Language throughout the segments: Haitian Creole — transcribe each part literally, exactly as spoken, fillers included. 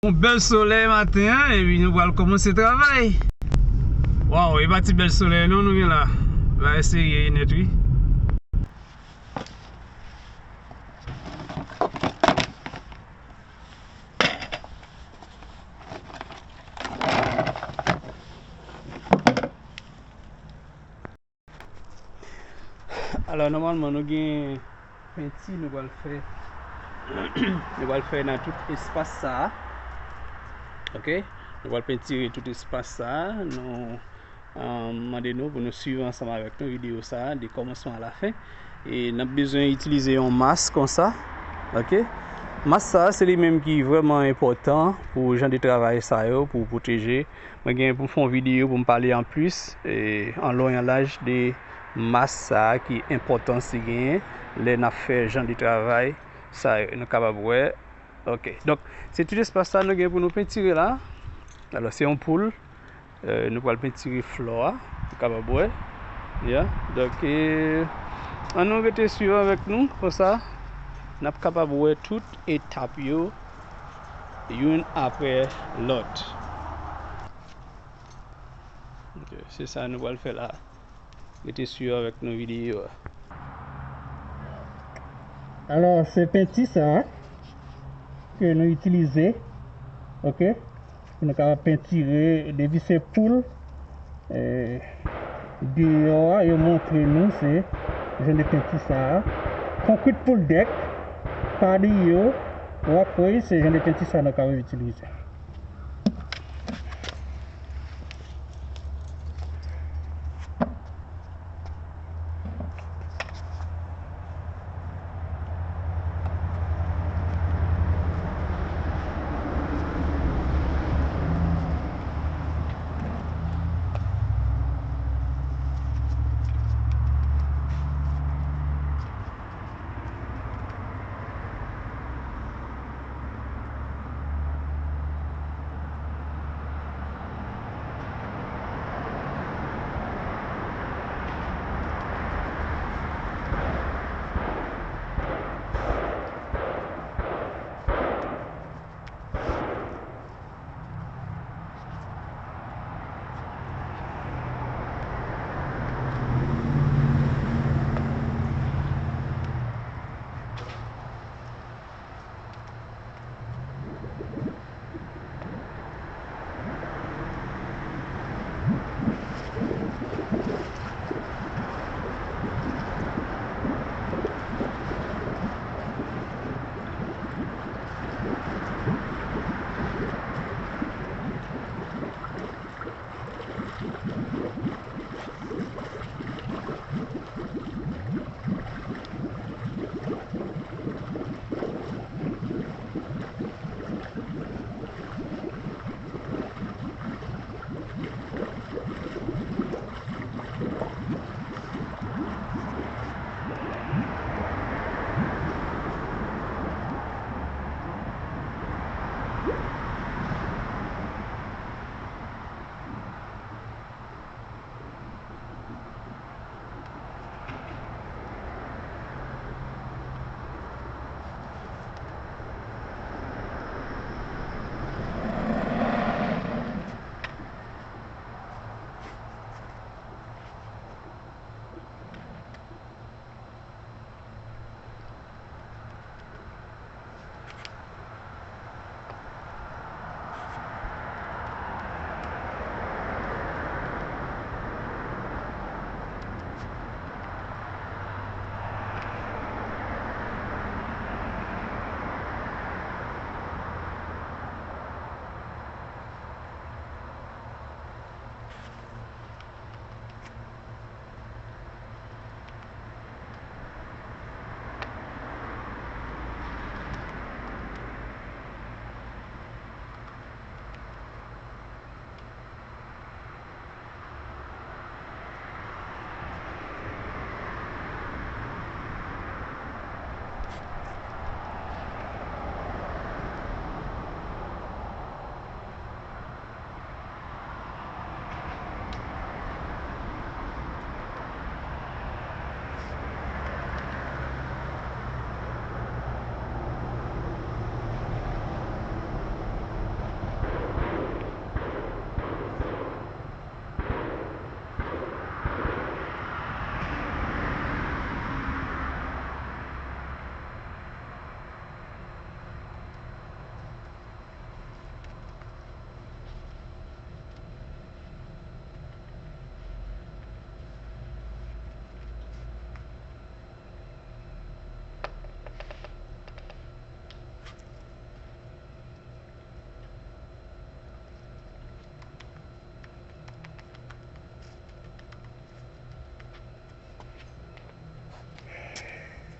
Yon bèl solèy maten an, epi nou pral kòmanse travay. Waw, e pa ti bèl solèy non nou gen la. Bagay serye nèt wi. Alò, nòmalman, nou gen penti nou pral fè, nou pral fè nan tout espas sa a. Ok? Nou pral pentire tout espas sa a. Nou, um, mande nou pou nou swiv ansanm avèk nou videyo sa a, de kòmansman a la fen. E n ap bezwen itilize yon mas konsa. Ok? Mas sa a, se li menm ki vrèman enpòtan pou jan de travay sa yo, pou pwoteje Mwen gen pou m fè yon videyo pou m pale anplis, e, an lon e an laj de mas sa a ki enpòtans li genyen lè n ap fè jan de travay sa yo. Nou kapab wè. Ok. Donk, se tout espas sa nou gen pou nou pentire la. Alò, se yon poul. E, nou pral pentire flò a. Nou kapab wè. Ya. Donk, e, ann nou rete swiv avèk nou. Konsa, n ap kapab wè tout etap yo youn apre lòt. Ok, se sa nou pral fè la. Rete swiv avèk nou videyo a. Alò, se penti sa a ke nou itilize, ok, pou nou kapab pentire, depi se poul, e, deyò a, yo montre nou se jan de penti sa a. Concrete pool deck, patio, walkway, se jan de penti sa a nou kapab itilize.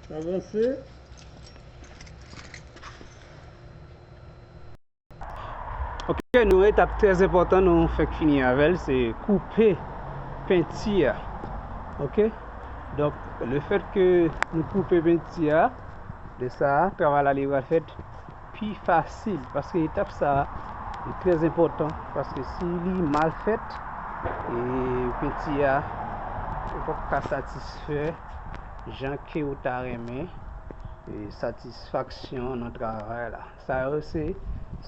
Avanse. Ok, nou etap trè enpòtan nou fèk fini avè l, se koupe penti a. Ok? Donk, lefètke nou koupe penti a, de sa, travay la li pral fèt pi fasil, paske etap sa a li trè enpòtan, paske si li mal fèt, e penti a ou p ap ka satisfè jan ke ou ta renmen, e satisfaksyon nan travay la. Sa yo se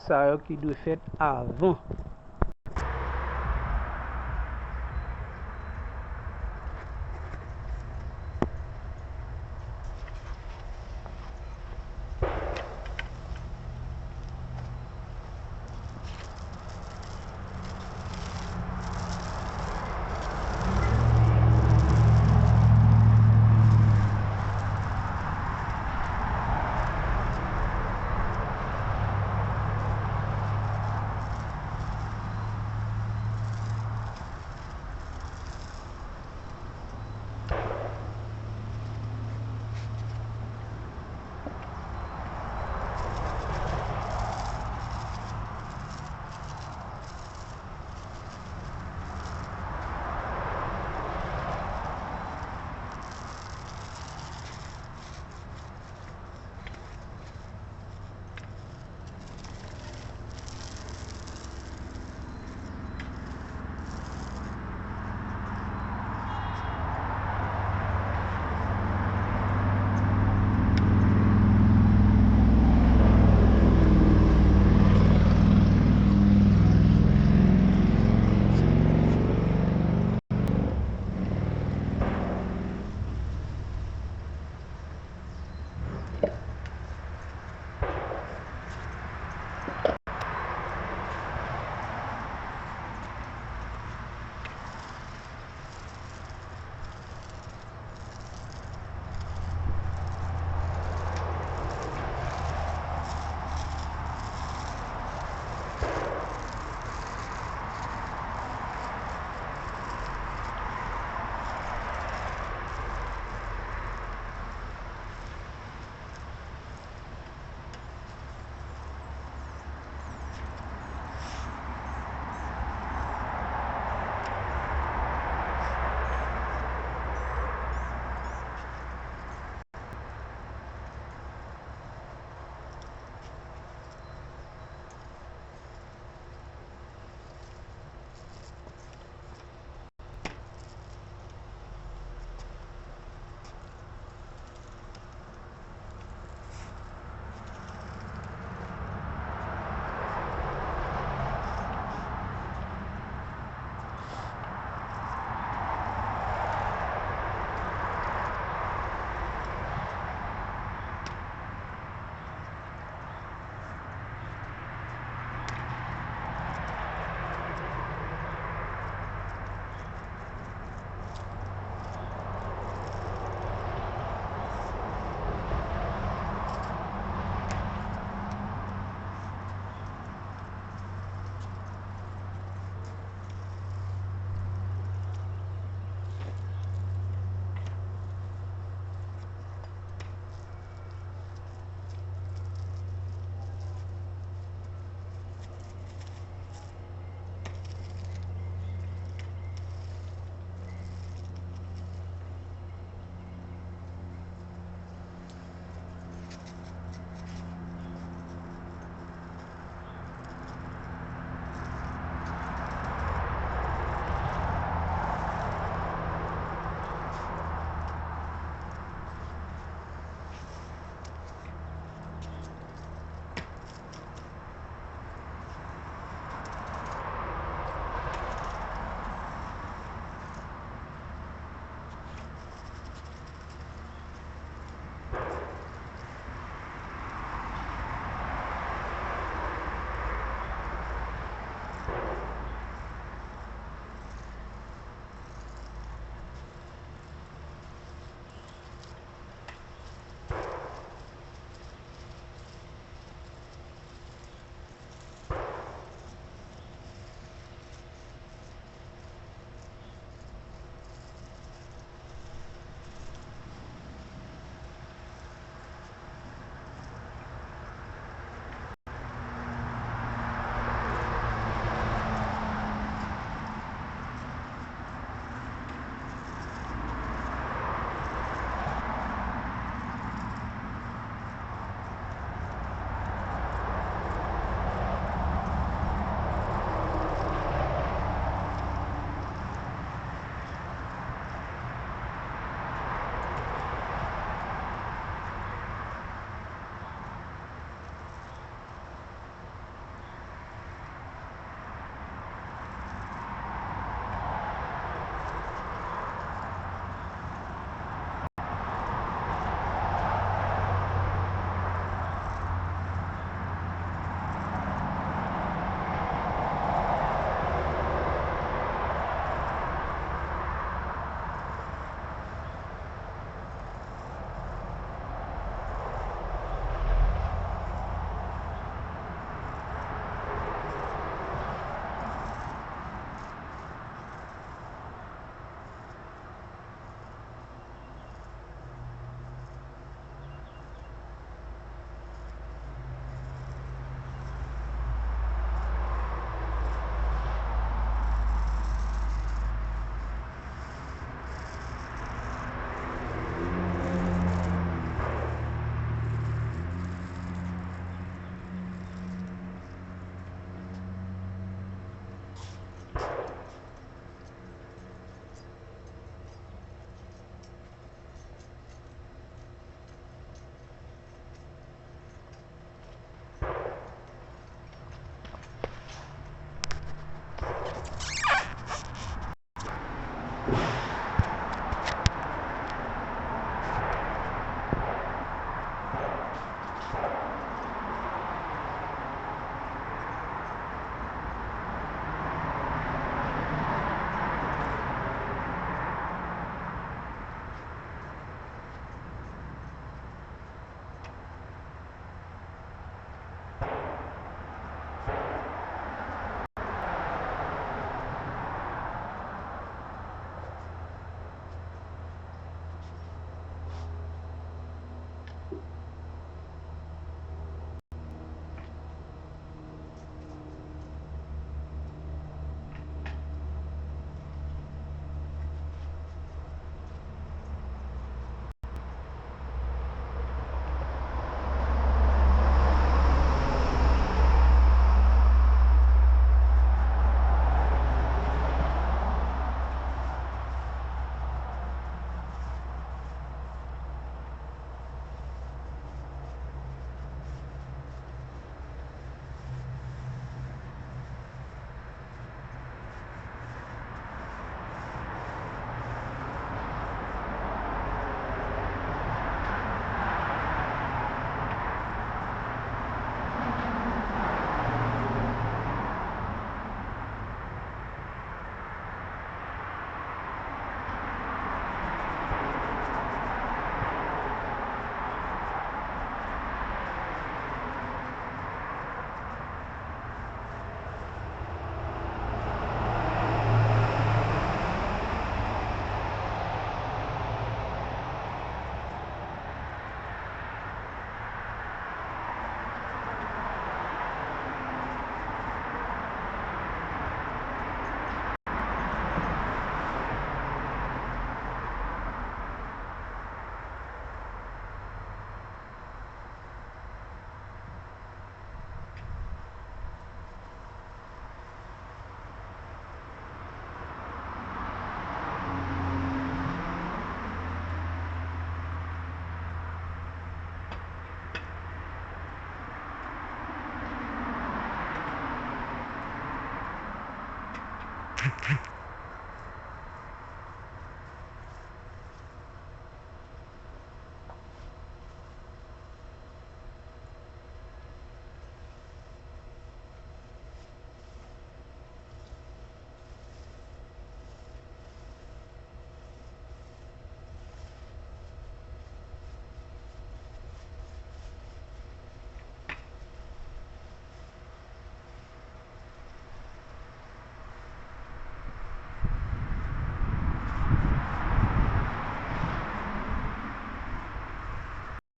sa yo ki dwe fèt avan.